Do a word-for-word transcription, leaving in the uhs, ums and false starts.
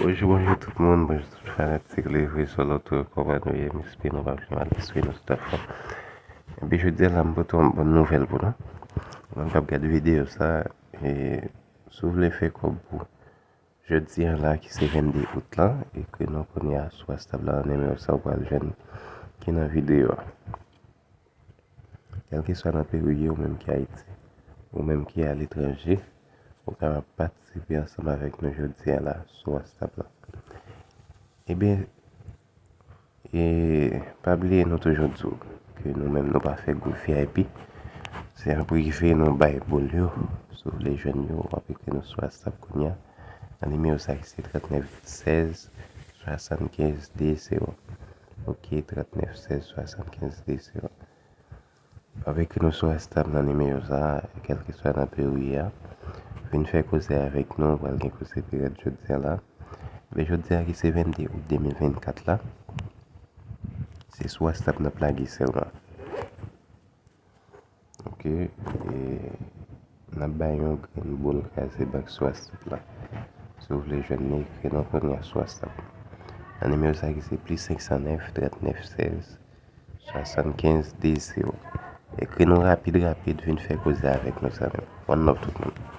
Bonjou, bonjou tout moun, bonjou tout fanatik Livre Solo tou, kòman nou ye? M espere nou pa pi mal, espere nou tout anfòm. Ebyen, jodi a la, m pote yon bòn nouvèl pou nou. Ou menm k ap gade videyo sa, e, si w vle fè kòb pou jodi a la, ki se vennde out la, ekri nou kounye a sou WhatsApp la, nan nimewo sa ou pral jwenn ki nan videyo a. Kèlkeswa nan peyi w ye, ou menm ki Ayiti, ou menm ki aletranje, ou kapab patisipe ansanm avèk nou jodi a la sou WhatsApp la. Ebyen, e pa bliye nou toujou di w ke nou menm nou pa fè gwoup V I P. Se an prive nou bay boul yo. Si w vle jwenn yo, w ap ekri nou sou WhatsApp kounye a. Nan nimewo sa ki se trannèf sèz swasannkenz de zewo. Ok, trannèf sèz swasannkenz de zewo. W ap ekri nou sou WhatsApp nan nimewo sa, kèlkeswa nan peyi w ye a. Vin fè koze avèk nou, pral gen koze pirèt jodi a la. Men jodi a ki se vennde out de mil vennkat la, se sou WhatsApp n ap lage sèlman. Ok, e n ap bay yon grenn boul kraze bank sou WhatsApp la. Si w vle jwenn li, ekri nou kounye a sou WhatsApp. Nan nimewo sa ki se plis senk san nèf, trannèf sèz, swasannkenz de zewo. Ekri nou rapid, rapid, vin fè koze avèk nou, zanmi m. One love tout moun.